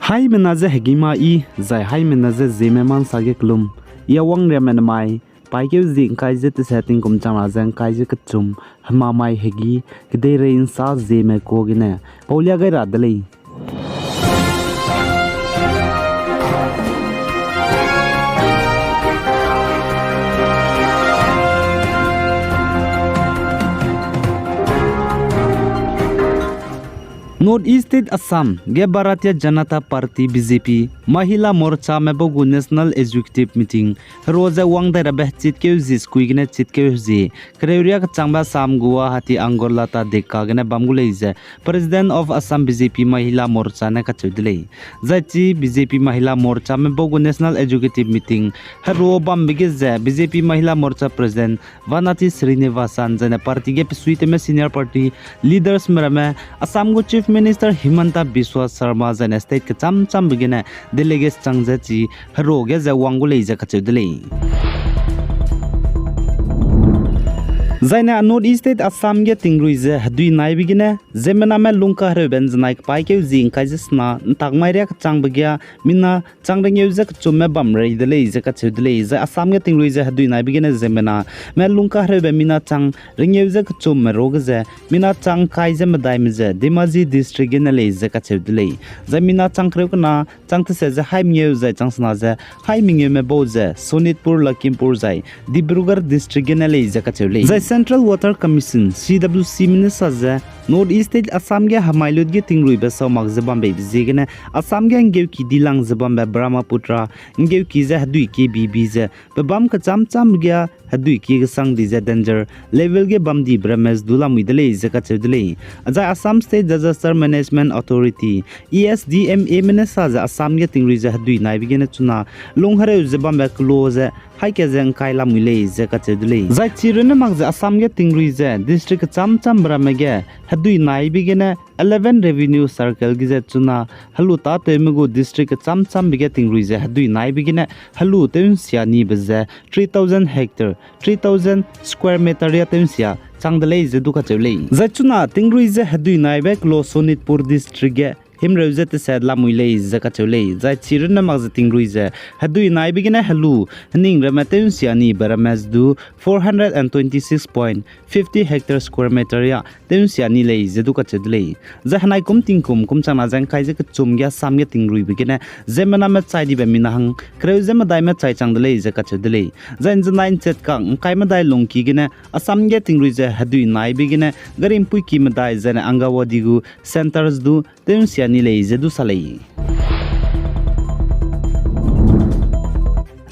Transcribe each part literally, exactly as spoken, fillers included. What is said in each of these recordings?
Haimena ze hegî ma i, zai haimena ze Zeme ma nsa ge kelum. I Awangriame nemai, paîkeu zi ngkai ze tese tingkum changna ze ngkai ze kechum, hemamai hegî, kedeirei nsa Zeme kuâ gene paulia gai ra de lei. North East State Assam ge Bharatiya Janata Party, B J P, Mahila Morchame bau gu National Executive Meeting herua ze wang dai rabe hechitkeu zi sekui gene chitkeu zi kereu riak kechangbe Assam Guwahati Angartala Deka gene bam gu lei ze President of Assam B J P Mahila Morcha ne kacheu de lei. Zai chi B J P Mahila Morchame bau gu National Executive Meeting herua bambe ge ze B J P Mahila Morcha President Vanati Srinivasan zaine party ge pesuitewme senior party leadersme ramme, Assam gu Chief Minister Himanta Biswa Sarma zaine state kecham chambe gene delegates chang ze chi herua ge ze wang gu lei ze kacheu de lei. Zaine North East State Assam ge tingrui ze hedui naibe gene ziemmename lungkahereube nzenai kepaîkeu zi ngkai ze sena ntak mai riak kechangbe ge mina chang rengeu ze kechumme bam rei de lei ze kacheu de lei. Zai Assam ge tingrui ze hedui naibe gene ziemmename lungkahereube mina chang rengeu ze kechumme ruage ze mina chang kai ze medaime ze Dhemaji District gene lei ze kacheu de lei. Zai mina chang kereu kena, chang tese ze haî mengeu zai chang sena ze haî mengeume bau ze Sonitpur, Lakhimpur zai Dibrugarh District gene lei ze kacheu lei. Zai Central Water Commission, C W C me ne sa ze North East State Assam ge hemai lut ge tingruibe sau mak ze bambeibe ziegene Assam ge nggeuki dilang ze bambe Brahmaputra nggeuki ze hedui kie bibi ze pebâm kecham cham ge hedui kie kesang di ze danger level ge bam dibe ramme du lamui de lei ze kacheu de lei. Zai Assam State Disaster Management Authority, E S D M A me ne sa ze Assam ge tingrui ze hedui naibe gene chuna lung hereu ze bambe kelo ze haî ke ze ngkai lamui lei ze kacheu de lei. Zai chi runne mak ze Assam ge tingrui ze district kecham chambe ramme ge hedui naibe gene eleven revenue circle ge ze chuna helu tâtewme gu district kecham chambe ge tingrui ze hedui naibe gene helu tew nsia nibe ze three thousand hectare, three thousand square meter ria tew nsia chang de lei ze du kacheu lei. Zai chuna tingrui ze hedui naibe kelo Sonitpur District ge himreu ze teset lamui lei ze kacheu lei. Zai chi runne mak ze tingrui ze hedui naibe gene helu hening ramme tew nsia nibe ramme ze du four hundred and twenty six point fifty hectare square meter ria tew nsia ni lei ze du kacheu de lei. Zai henai kum tingkum kum changna ze ngkai ze kechum ge Assam ge tingruibe gene ziemmename chai dibe mina hang kereu ze medaime chai chang de lei ze kacheu de lei. Zai nzenai nchetkak ngkai medai lungki gene Assam ge tingrui ze hedui naibe gene gari mpuiki medai zaine Anganwadi gu centres du tew nsia ni lei ze du sa lei.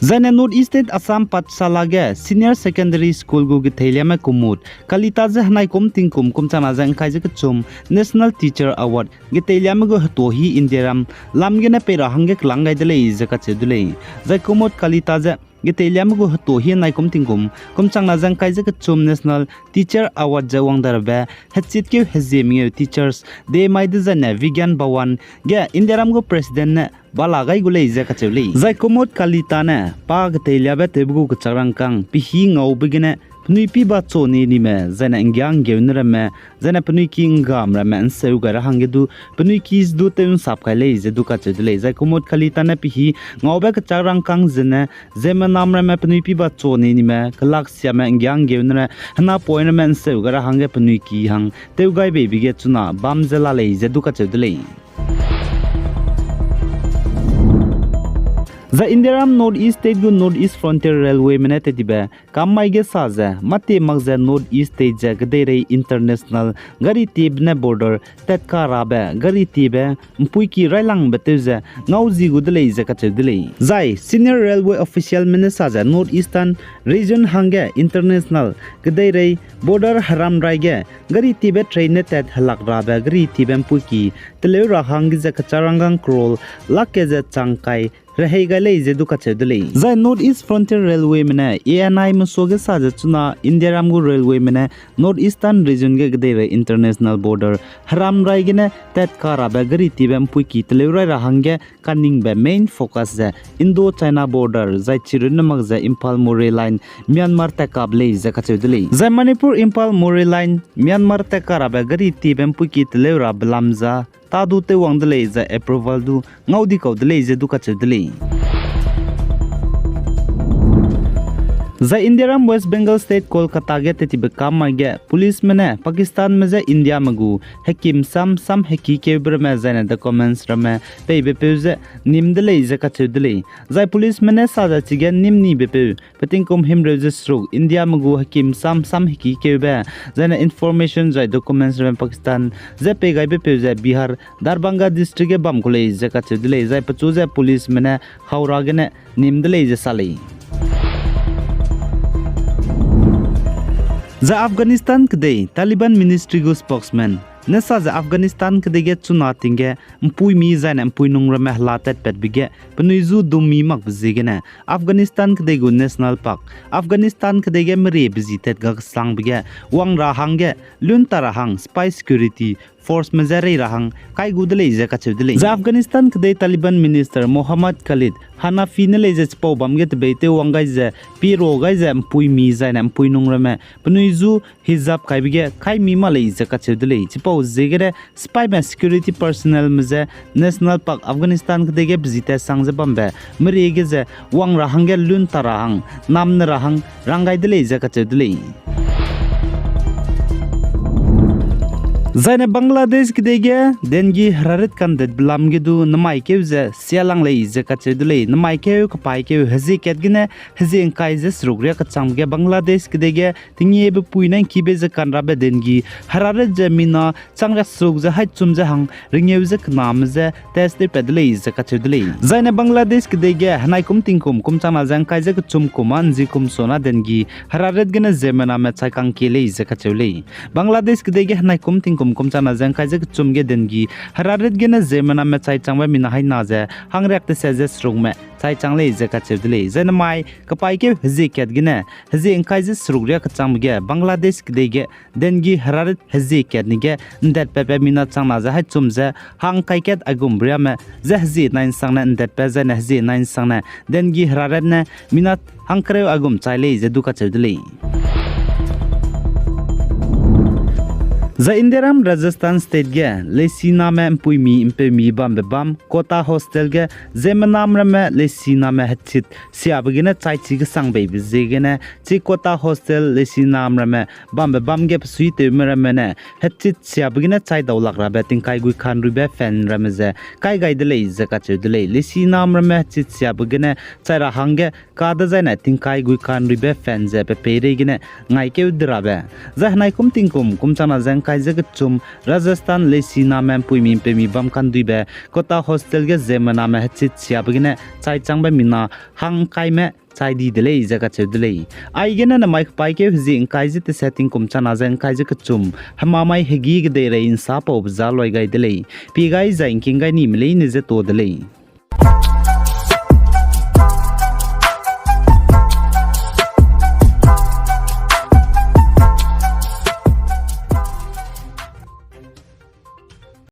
Zaine North East State Assam Pathshala ge Senior Secondary School gu geteiliame Kumud Kalita ze henai kum tingkum kum changna ze ngkai ze kechum National Teacher Award geteiliame gu hetuahi Indiaram lam gene pei ra hangge kelang gai de lei ze kacheu de lei. Zai Kumud Kalita ze geteiliame gu hetuahi henai kum tingkum kum changna ze ngkai ze kechum National Teacher Award ze wang dai rabe hechitkeu hezie mengeu teachers de mai dezaine Vigyan Bhawan ge Indiaram gu president ne bala gai gu lei ze kacheu lei. Zai Kumud Kalita ne pa geteiliabe tewbe gu kechak rangkâng pehî ngaube gene penui piba chone nime zaine nggia nggeu ne ramme zaine penui ki nggam ramme nseu gai ra hangge du penui ki ze du tew nsap kai lei ze du kacheu de lei. Zai Kumud Kalita ne pehî ngaube kechak rangkâng zene ziemmename ramme penui piba chone nime kelak siame nggia nggeu ne ra hena point ramme nseu gai ra hangge penui ki hang tew gai beibe ge chuna bam ze la lei ze du kacheu de lei. Zai Indiaram North East State gu North East Frontier Railwayme ne tetibe kam mai ge sa ze mâtie mak ze North East State ze kedeirei international gari tiebe ne border tatka rabe gari tiebe mpuiki railangbe tew ze ngau zi gu de lei ze kacheu de lei. Zai Senior Railway officialme ne sa ze North Eastern Region hangge international kedeirei border heram rai ge gari tiebe train ne tat helak rabe gari tiebe mpuiki teleu ra hangge ze kechak rangkâng crore lak ke ze chang kai rehei gai lei ze du kacheu de lei. Zai North East Frontier Railwayme ne A N I mesuage sa ze chuna Indiaram gu railwayme ne North Eastern Region ge kedeirei international border heram rai gene tatka rabe gari tiebe mpuiki teleu rai ra hangge kaningbe main focus ze Indo-China border zai chirunne mak ze Imphal-Moreh line Myanmar tatkab lei ze kacheu de lei. Zai Manipur-Imphal-Moreh line Myanmar tatka rabe gari tiebe mpuiki teleu rabe lam za ta du tewwang de lei, zai approval du ngau di kau de lei ze du kacheu de lei. Zai Indiaram West Bengal State Kolkata ge tetibe kam mai ge policeme ne Pakistanme je Indiame gu hekim sam, sam hekîkeube ramme zaine documents ramme peibe peu ze nîm de lei ze kacheu de lei. Zai policeme ne sa ze chige nîm nibe peu, pe tingkum himreu ze seruk Indiame gu hekim sam, sam hekîkeube, zaine information zai documents ramme Pakistan je pei gaibe peu ze Bihar, Darbhanga District ge bam ku lei ze kacheu de lei, zai pechu ze policeme ne Howrah gene nîm de lei ze sa lei. Zai Afghanistan kedei Taliban Ministry gu spokesman ne sa ze Afghanistan kedei ge chuna ting ge mpuimi zaine mpuinung ramme hela tatpatbe ge penui zu dummi makbe ziegene Afghanistan kedei gu national park, Afghanistan kedei ge merie bezi tat ga kesangbe ge wang ra hangge lun ta ra hang spy security forceme je rei ra hang kai gu de lei ze kacheu de lei. Zai Afghanistan kedei Taliban minister Mohammad Khalid Hanafi ne lei ze chipau bam ge tebeitew wang gai ze, piro gai ze mpuimi zaine mpuinung ramme penui zu hijab kaibe ge kaimi mak lei ze kacheu de lei. Chipau ziegene spyme security personnelme je national park Afghanistan kedei ge bezi tat sang ze bambe merie ge ze wang ra hangge lun ta ra hang, namne ra hang rang gai de lei ze kacheu de lei. Zaine Bangladesh kedei ge dengue herarit kandetbe lam ge du namai keu ze sia lang lei ze kacheu de lei. Namai keu kapai keu hezie kat gene hezie ngkai ze seruk riak kechangbe ge Bangladesh kedei ge tingiebe pui ne ngkibe ze kanrabe dengue herarit ze mina chang riak seruk ze haî chum ze hang rengeu ze kename je test tewpat de lei ze kacheu de lei. Zaine Bangladesh kedei ge henai kum tingkum kum changna ze ngkai ze kechum kum â nzi kum sona dengue herarit gene ziemmename chai kangkie lei ze kacheu lei. Bangladesh kedei ge henai kum tingkum kum changna ze ngkai ze kechum ge dengue herarit gene ziemmename chai changbe mina haî na ze hangriak teset ze serukme chai chang lei ze kacheu de lei. Zaine mai kapai keu hezie kat gene hezie ngkai ze seruk riak kechangbe ge Bangladesh kedei ge dengue herarit hezie kat ni ge ndetpatbe mina changna ze haî chum ze hangkai kat aigum riame ze hezie nai nsangne ndetpat zaine hezie nai nsangne dengue herarit ne mina hangkereu aigum chai lei ze du kacheu de lei. Zai Indiaram Rajasthan State ge leisiname mpuimi mpeumi bambe bam Kota Hostel ge ziemmename ramme leisiname hechit siabe gene chaichi kesang beibe ziegene chi Kota Hostel leisiname ramme bambe bam ge besuitewme ramme ne hechit siabe gene chai dau lak rabe tingkai guikanruibe fan ramme ze kai gai de lei ze kacheu de lei. Leisiname ramme hechit siabe gene chai ra hangge kadezaine tingkai guikanruibe fan ze pe peireigene ngaikeu de rabe. Zai henai kum tingkum kum changna ze ngkai ze kechum Rajasthan leisiname mpuimi mpeumi bam kanduibe Kota Hostel ge ziemmename hechit siabe gene chai changbe mina hangkaime chai di de lei ze kacheu de lei. Aigene namai kapai keu hezie ngkai ze teset tingkum changna ze ngkai ze kechum hemamai hegî kedeirei nsapaube za loi gai de lei. Pie gai zai ngking gai nime leine ze ta de lei.